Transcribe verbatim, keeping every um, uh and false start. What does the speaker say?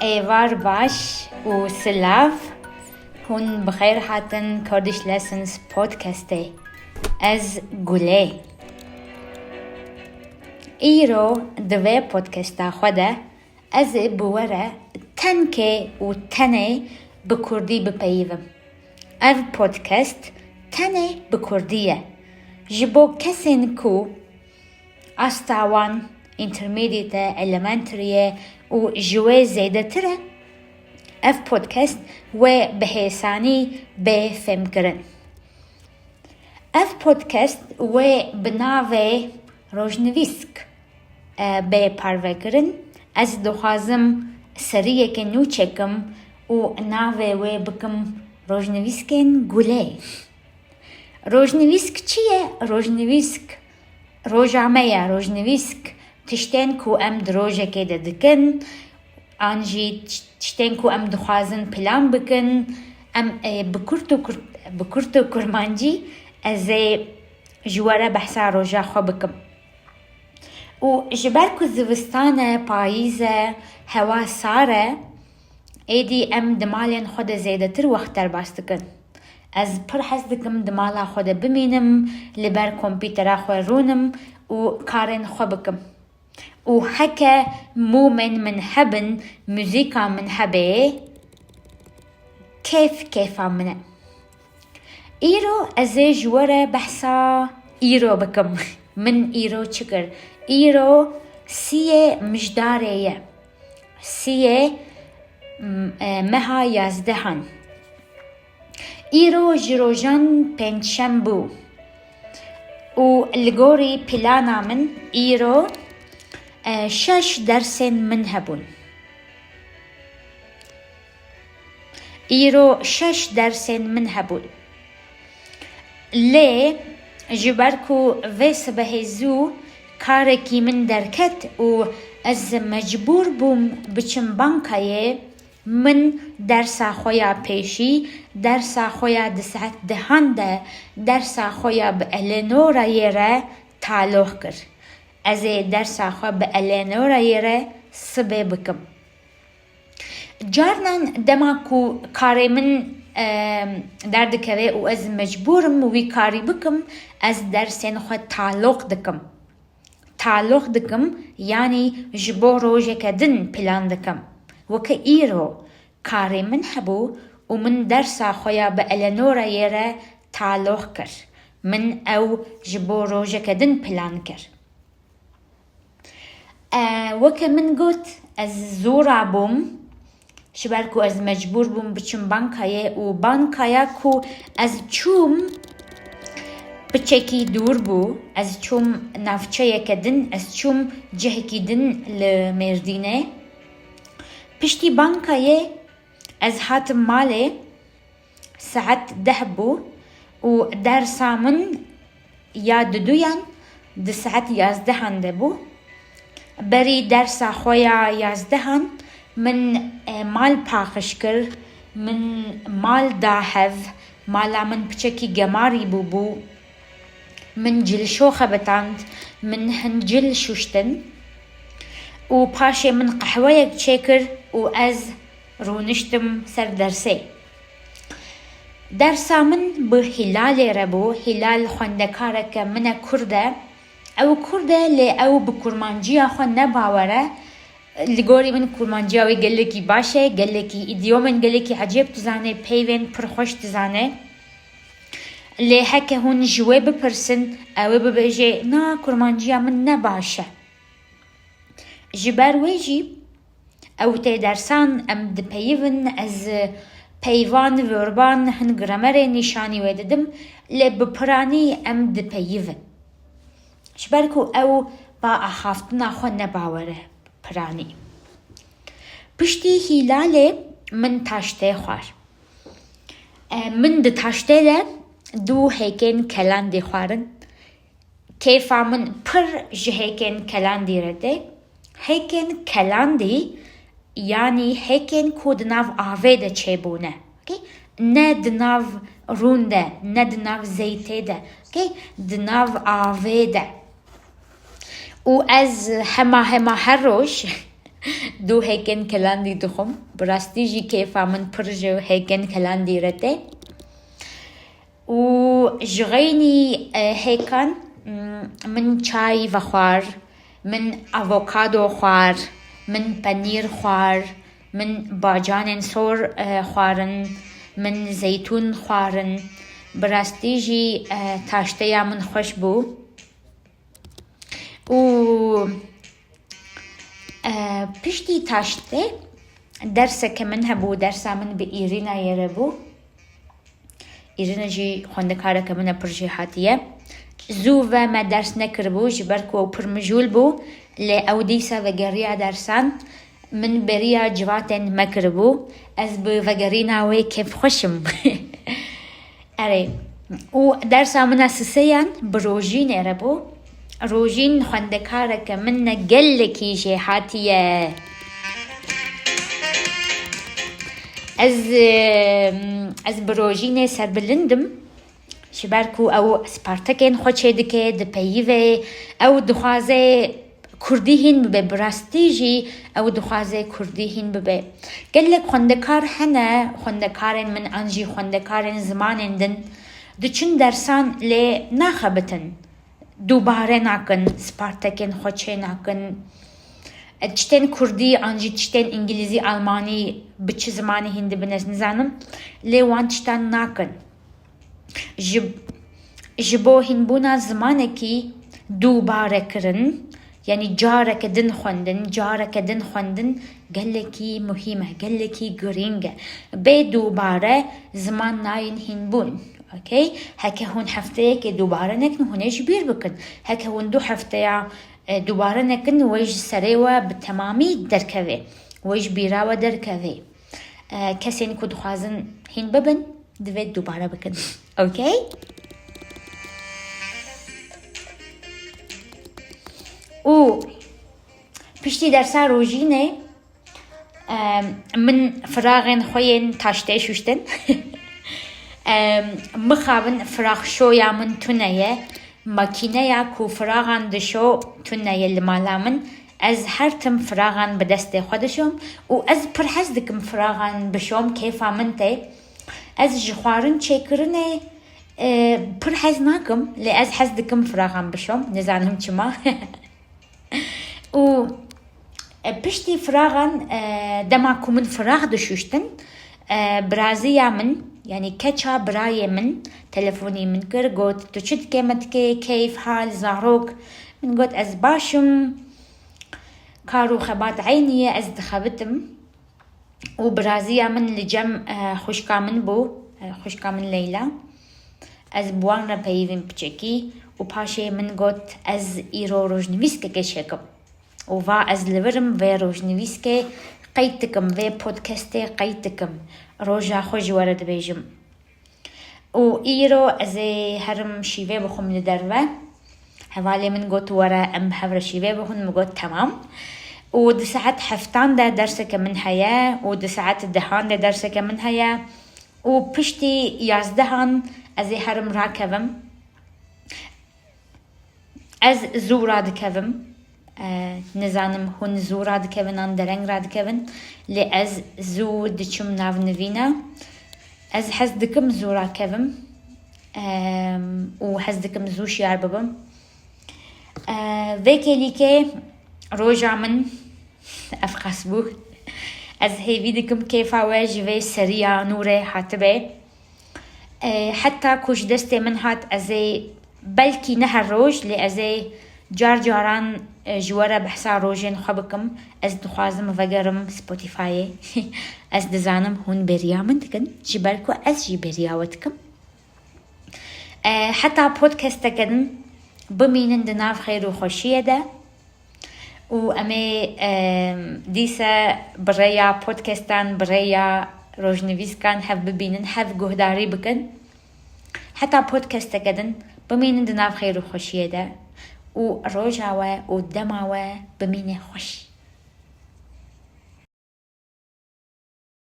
Êvar baş û silav. Hûn bi xêr hatin Kurdish Lessons Podcastê. Ez Gulê. Îro di vê podcasta xwe de ez ê bi we re tenkê û tenê bi kurdî bipeyivim. Ev podcast tenê bi kurdî ye. Ji bo kesên ku asta wan intermediate e, elementary ye û ji wê zêdetir e, ev podcast wê bi hêsanî bê fêmkirin. Ev podcast wê bi navê Rojnivîsk, e, bê parvekirin. Ez dixwazim seriyeke nû çêkim û navê wê bikim Rojnivîskên Gulê. Rojnivîsk çi ye? Rojnivîsk roja me ye. Rojnivîsk tiştên ku em di rojekê de dikin, an jî tiş-, tiştên ku em dixwazin plan bikin, em, e, bi kurt û kurt, bi kurt û kurmancî ez ê ji we re behsa roja xwe bikim. Û ji ber ku zivistan e, payîz e, hewa sar e, êdî em di malên xwe de zêdetir wext derbas dikin. Ez pir hez dikim di mala xwe de bimînim, li ber kompîtera xwe rûnim û karên xwe bikim. Û heke mûmên min hebin, muzîka min hebe, kêf kêfa min e. Îro ez ê ji we re behsa îro bikim. Min îro çi kir? Îro siyê mijdarê ye. Siyê, m-, e, meha yazdehan. Îro ji rojan pêncşem bû û li gorî plana min îro, e, şeş dersên min hebûn. Îro şeş dersên min hebûn. Lê ji ber ku vê sibehê zû karekî min derket û ez mecbûr bûm biçim bankayê, min dersa xwe ya pêşî, dersa xwe ya di saet dehan de, dersa xwe ya bi Elenorayê re taloq kir. Ez ê dersa xwe bi Elenorayê re sibê bikim. Carnan dema ku karê min, e, derdikeve û ez mecbûr im wî karî bikim, ez dersên xwe taloq dikim. Taloq dikim, yanî ji bo rojeke din plan dikim. Weke îro karê min hebû û min dersa xwe ya bi Elenorayê re taloq kir. Min ew ji bo rojeke din plan kir. E, weke min got, ez zû rabûm, ji ber ku ez mecbûr bûm biçim bankayê û bankaya ku ez çûm piçekî dûr bû, ez çûm navçeyeke din, ez çûm cihekî din li Mêrdînê. Piştî bankayê ez hatim malê, saet deh bû û dersa min ya diduyan di saet yazdehan de bû. Berî dersa xwe ya yazdehan min, e, mal paqij kir, min mal da hev, mala min piçekî gemarî bûbû. Min cilşo xebitand, min hin cil şuştin û paşê min qehweyek çêkir û ez rûniştim ser dersê. Dersa min bi Hîlalê re bû. Hîlal xwendekareke min e, kurd e. Ew kurd e, lê ew bi kurmanciya xwe ne bawer e. Li gorî min kurmanciya wê gelekî baş e, gelekî îdyomên gelekî ecêb dizane, peyvên pir xweş dizane. Lê heke hûn ji wê bipirsin, ew ê bibêje, na, kurmanciya min ne baş e. Ji ber wê jî ew tê dersan, em dipeyivin, ez peyvan, verban, hin gramerê nîşanî wê didim, lê bi piranî em dipeyivin. Ji ber ku ew ba axaftina xwe ne bawer e, piranî. Piştî Hîlalê min taştê xwar. E, min di taştê de du hêkên kelandî xwarin. Kêfa min pir ji hêkên kelandî re tê. Hêkên kelandî, yanî hêkên ku di nav avê de çêbûne. Okey? Ne di nav rûn de, ne di nav zeytê de. Okey? Di nav avê de. Û ez hema hema her roj Du hêkên kelandî dixwim. Bi rastî jî kêfa min pir ji hêkên kelandî re tê. Û ji xeynî, e, hêkan, mm, min çay vexwar, min avokado xwar, min penîr xwar, min bacanên sor, e, xwarin, min zeytûn xwarin. Bi rastî jî, e, taşteya min xweş bû. Û, e, piştî taştê derseke min hebû, dersa min bi Îrînayê re bû. Îrîna jî xwendekareke min e, pir jêhatî ye. Zû ve me ders nekiribû, ji ber ku ew pir mijûl bû, lê ew dîsa vegeriya dersan, min beriya civatên me kiribû. Ez bi vegerîna wê kêfxweş im. Erê, û dersa min a siseyan bi Rojînê re bû. Rojîn xwendekareke min e, gelekî jêhatî ye. Ez, em, ez bi Rojînê serbilind im. Ji ber ku ew spartekên xwe çêdike, dipeyive, ew dixwaze kurdî hîn bibe, bi rastî jî ew dixwaze kurdî hîn bibe. Gelek xwendekar hene, xwendekarên min an jî xwendekarên zimanên din diçin dersan lê naxebitin. Dubare nakin, spartekên xwe çênakin. Tiştên kurdî an jî tiştên îngilîzî, almanî, bi çi zimanî hîn dibin ez nizanim, lê wan tiştan nakin. Ji, ji bo hînbûna zimanekî dubare kirin, yanî careke din xwendin, careke din xwendin, gelekî muhîm e, gelekî girîng e. Bê dubare ziman nayên hînbûn. Okey? Heke hûn hefteyekê dubare nekin, hûn ê ji bîr bikin. Heke hûn du hefteya, e, dubare nekin, wê ji serê we bi temamî derkeve. Wê ji bîra we derkeve. E, kesên ku dixwazin hîn bibin, divê dubare bikin. Okey? Û piştî dersa Rojînê, em, min firaxên xwe yên taştê şuştin. Em, mixabin firaxşoya min tune ye. Makîneya ku firaxan dişo tune ye li mala min. Ez her tim firaxan bi destê xwe dişom û ez pir hez dikim firaxan bişom, kêfa min tê. Ez ji xwarin çêkirinê, e, pir hez nakim, lê ez hez dikim firaxan bişom, nizanim çima. Û, e, piştî firaxan, e, dema ku min firax dişuştin, e, biraziya min, yanî keça birayê min, telefonî min kir, got, "Tu çi dikê, me dikê, keyf, hal, zarok?" Min got, "Ez baş im, kar û xebat eynî ye, ez dixebitim." Û biraziya min li cem, e, xwişka min bû, e, xwişka min Leyla. Ez bi wan re peyivîm piçekî û paşê min got, "Ez îro rojnivîskekê çêkim." Û va, "Ez li vir im vê rojnivîskê qeyd dikim, vê podcastê qeyd dikim. Roja xwe ji we re dibêjim." Û îro ez ê herim şîvê bixwim li derve. Hevalê min got, "Were em hev re şîvê bixwin." Min got, "Temam." Û di saet heftan de derseke min heye û di saet dehan de derseke min heye û piştî yazdehan ez ê herim rakevim. Ez zû radikevim. E, nizanim hûn zû radikevin an dereng radikevin, lê ez zû diçim nav nivîna. Ez hez dikim zû rakevim, em, û hez dikim zû şiyar bibim. E, vê kêlîkê roja min ev qas bû. Ez hêvî dikim kêfa we ji vê seriya nû re hatibe. E, heta ku ji destê min hat, ez ê belkî ne her roj, lê ez ê car caran, e, ji we re behsa rojên xwe bikim. Ez dixwazim vegerim Spotifyê. Ez dizanim hûn bêriya min dikin, ji ber ku ez jî bêriya we dikim. E, heta podcasteke din bimînin di nav xêr û xweşiyê de. Û em ê, em, dîse bi rêya podcastan, bi rêya rojnivîskan hev bibînin, hev guhdarî bikin. Heta podcasteke din bimînin di nav xêr û xweşiyê de û roja we û dema we bimîne xweş.